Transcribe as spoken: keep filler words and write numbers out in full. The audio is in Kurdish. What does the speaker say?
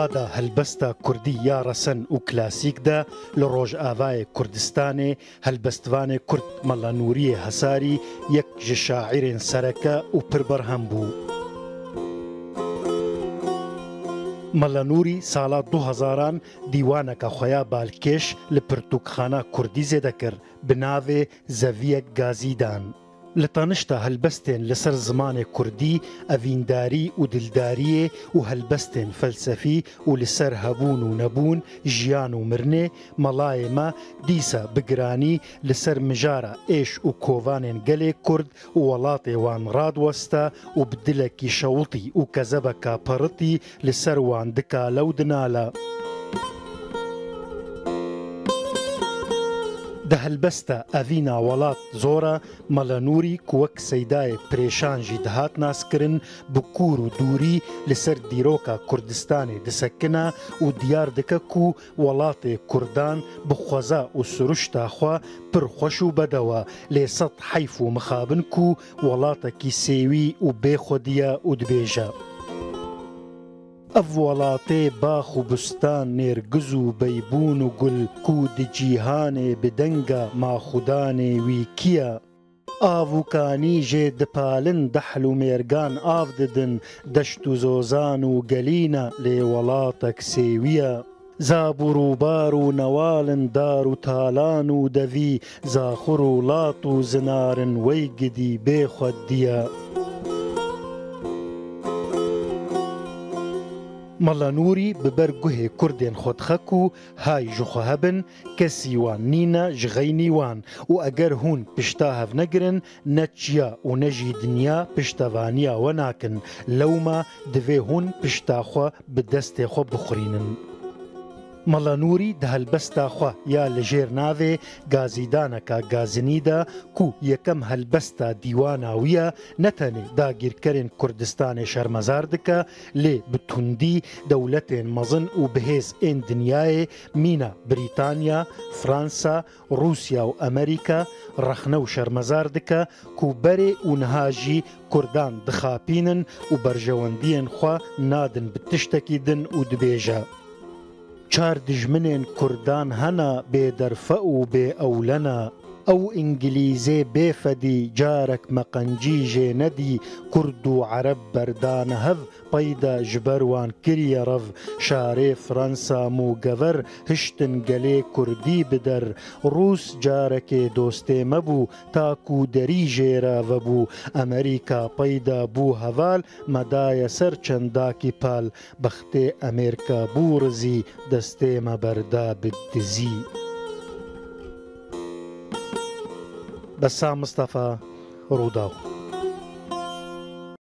Ada helbesta kurdî ya resen û klasîk de li Rojavayê Kurdistanê helbestvanê kurd Mela Nûriyê Hesarî yek ji şaîrên sereke û pir berhem bû. Mela Nûrî sala du hezaran dîwaneke xwe ya balkêş li pirtûkxana kurdî zêde kir bi navê Zeviyek Gazîdan. Li tanişta helbestên li ser zimanê kurdî, evîndarî û dildariyê û helbestên felsefî û li ser hebûn û nebûn, jiyan û mirinê, melayê me dîsa bi giranî li ser mijara êş û kovanên gelê kurd û welatê wan radiwesta û bi dilekî şewitî û kezebeka peritî li ser wan dikale û dinale. Di helbesta Evîna Welat Zor e, Mela Nûrî ku wek Seydayê Pirêşan jî dihat naskirin, bi kûr û dûrî li ser dîroka Kurdistanê disekine û diyar dike ku welatê kurdan bi xweza û siruşta xwe pir xweş û bedew e, lê sed heyf û mixabin ku welatekî sêwî û bêxwedî ye û dibêje: Ev welatê bax û bustan, nêrgiz û beybûn û gul, ku di cîhanê bi deng e, ma xudanê wî kî ye? Av û kanî jê dipalin, dehl û mêrgan av didin, deşt û zozan û gelî ne, lê welatek sêwî ye. Zab û rûbar û newal in, dar û talan û devî, zaxur û lat û zinar in, wey gidî bêxwedî ye. Mela Nûrî bi ber guhê kurdên xwe dixe ku hay ji xwe hebin, kesî wan nîne ji xeynî wan û eger hûn pişta hev negirin, ne çiya û ne jî dinya piştevaniya we nakin. Lewma divê hûn pişta xwe bi destê xwe bixurînin. Mela Nûrî di helbesta xwe ya li jêr navê Gazîdaneka Gazinî de, ku yekem helbesta dîwana wî ye, ne tenê dagîrkerên Kurdistanê şermezar dike, lê bi tundî dewletên mezin û bihêz ên dinyayê, mîna Brîtanya, Fransa, Rûsya û Amerîka rexne û şermezar dike ku berê û niha jî kurdan dixapînin û berjewendiyên xwe nadin bi tiştekî din û dibêje: Çar dijminên kurdan hene, bê derfe û bê ewlene. Ew îngilîzê bêfedî, carek me qencî jê nedî, kurd û ereb berdane hev, peyda ji ber wan kiriye rev. Şarê Fransa mûgever hiştin gelê kurdî bi der. Rûs carekê dostê me bû, ta ku derî jê re vebû. Amerîka peyda bû heval, me daye ser çendakî pal. Bextê Amerîka bû rizî, destê me berda bi dizî. Bessam Mistefa, Rûdaw.